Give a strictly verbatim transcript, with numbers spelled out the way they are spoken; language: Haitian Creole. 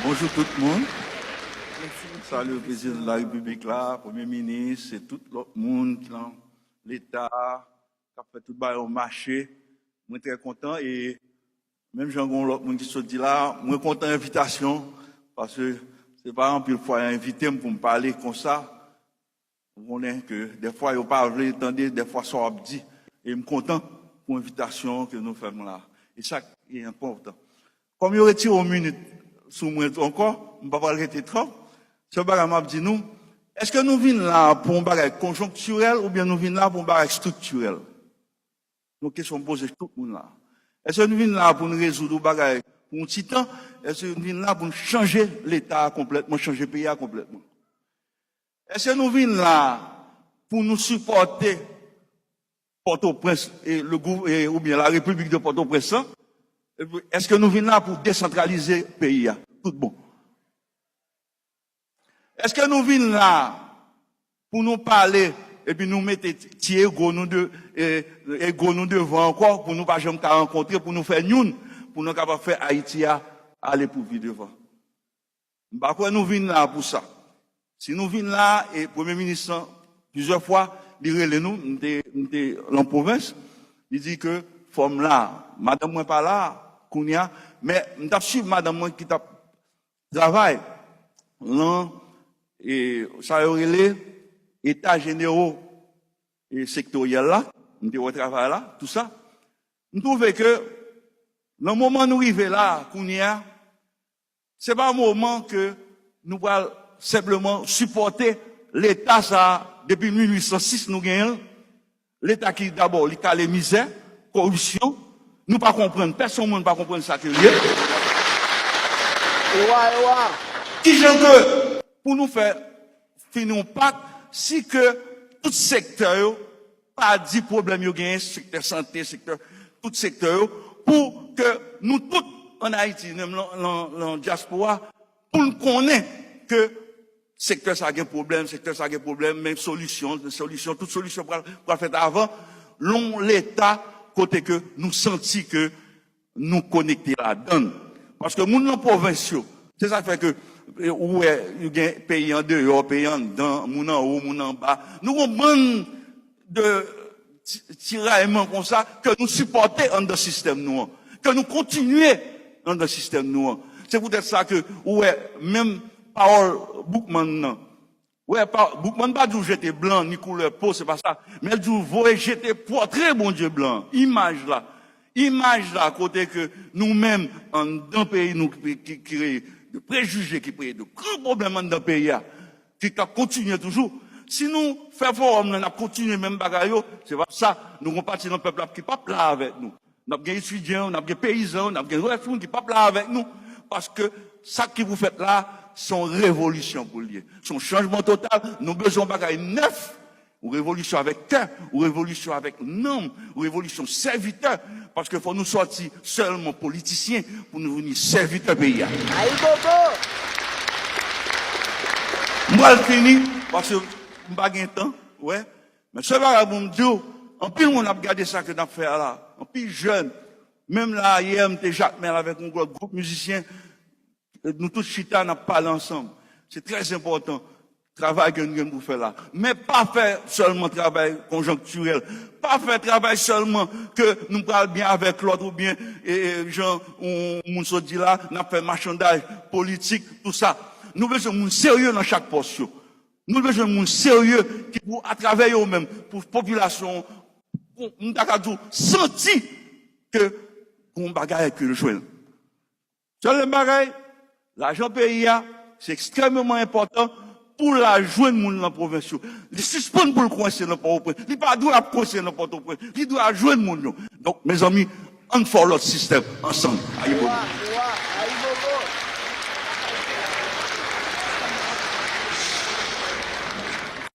Bonjou tout moun. Salye prezidan de la repiblik la, premye minis, e tout lòt moun ki nan leta, k ap fè tout bagay yo mache. Mwen trè kontan e menm jan gen lòt moun ki sot di la, mwen kontan envitasyon paske se pa anpil fwa yo envite m pou m pale konsa. Ou konnen ke dèfwa yo pa vle tande dèfwa sa w ap di. E m kontan pou envitasyon ke nou fè m la. E sa ki enpòtan. Kòm yo retire yon minit sou mwen ankò, m pa pral rete twòp. Sèl bagay m ap di nou, èske nou vin la pou yon bagay konjonktirèl oubyen nou vin la pou yon bagay estriktirèl? Yon kesyon m poze tout moun la. Èske nou vin la pou n rezoud yon bagay pou yon ti tan? Èske nou vin la pou n chanje leta a konplètman, chanje peyi a konplètman? Èske nou vin la pou nou sipòte Pòtoprens e le gou- e- oubyen la Repiblik de Pòtoprens lan? Epi, èske nou vin la pou desantralize peyi a tout bon? Èske nou vin la pou nou pale epi nou mete ti ego nou de e, ego nou devan ankò pou nou pa janm ka rankontre pou nou fè youn pou nou kapab fè Ayiti a ale pou pi devan? M pa kwè nou vin la pou sa. Si nou vin la, e premye minis lan, plizyè fwa, li rele nou, m te, m te lan pwovens, li di ke fò m la, madanm mwen pa la, kounye a, men m t ap swiv madanm mwen ki t ap travay lan, e, sa yo rele, eta jenero e sektoryèl la, m te wè travay la, tou sa. M twouve ke, nan moman nou rive la, kounye a, se pa moman ke nou pral senpleman sipòte leta sa a depi mil uit san sis nou genyen l. Leta ki dabò li kale mizè, koripsyon, nou pa konprann, pèsonn moun pa konprann sa ke l ye. Wa, wa. Kijan ke pou nou fè fini yon pak si ke tout sektè yo pa di pwoblèm yo genyen, sektè sante, sektè, tout sektè yo, pou ke nou tout ann Ayiti, menm lan, lan, lan dyaspora, pou n konnen ke sektè sa gen pwoblèm, sektè sa gen pwoblèm, men solisyon, solisyon, tout solisyon pral, pral fèt avan, lon leta kote ke nou santi ke nou konekte ladan l. Paske moun nan pwovens yo, se sa k fè ke e, ou wè, yo gen peyi andeyò, peyi anndan, moun anwo, moun anba. Nou gon bann de ti- tirayman konsa ke nou sipòte anndan sistèm nou an, ke nou kontinye anndan sistèm nou an. Se poutèt sa ke ou wè menm pawòl Boukman nan. Wè, pa, Boukman pa di w jete blan ni koulè po, se pa sa. Men l di w voye jete pòtre Bondye blan, imaj la. Imaj la kote ke nou menm anndan peyi nou ki, ki, ki kreye de prejije, ki kreye de gran pwoblèm anndan peyi a, ki ka kontinye toujou. Si nou fè fowòm nan, n ap kontinye menm bagay yo, se pa sa, nou gon pati nan pèp la ki p ap la avèk nou. N ap gen etidyan yo, n ap gen peyizan yo, n ap gen rès moun ki p ap la avèk nou. Paske sa ki pou fèt la, se yon revolisyon pou l ye. Se yon chanjman total. Nou bezwen yon bagay nèf, yon revolisyon avèk kè, yon revolisyon avèk nanm, yon revolisyon sèvitè. Paske fò nou sòti sèlman politisyen pou nou vini sèvitè peyi a. Ayibobo! M pral fini, paske m pa gen tan, wè. Men sèl bagay pou m di w, anpil moun ap gade sa ke n ap fè a la. Anpil jèn. Menm la, yè, m te Jakmèl avèk yon lòt gwoup mizisyen. Nou tout chita, n ap pale ansanm. Se trè enpòtan, travay ke nou gen pou fè la. Men pa fè sèlman travay konjonktirèl. Pa fè travay sèlman ke nou pral byen avèk lòt oubyen, e, e, jan yon moun sot di la, n ap fè machandaj politik, tou sa. Nou bezwen moun serye nan chak pòs yo. Nou bezwen moun serye ki pou, atravè yo menm, pou popilasyon, pou, m ta ka di w, santi ke gon bagay ke l jwenn. Sèl bagay, lajan peyi a, se ekstrèmeman enpòtan pou l al jwenn moun nan pwovens yo. Li sispann pou l kwense nan Pòtoprens. Li pa dwe ap kwense nan Pòtoprens. Li dwe al jwenn moun yo. Donk, mezanmi, ann fè yon lòt sistèm ansanm. Ayibobo.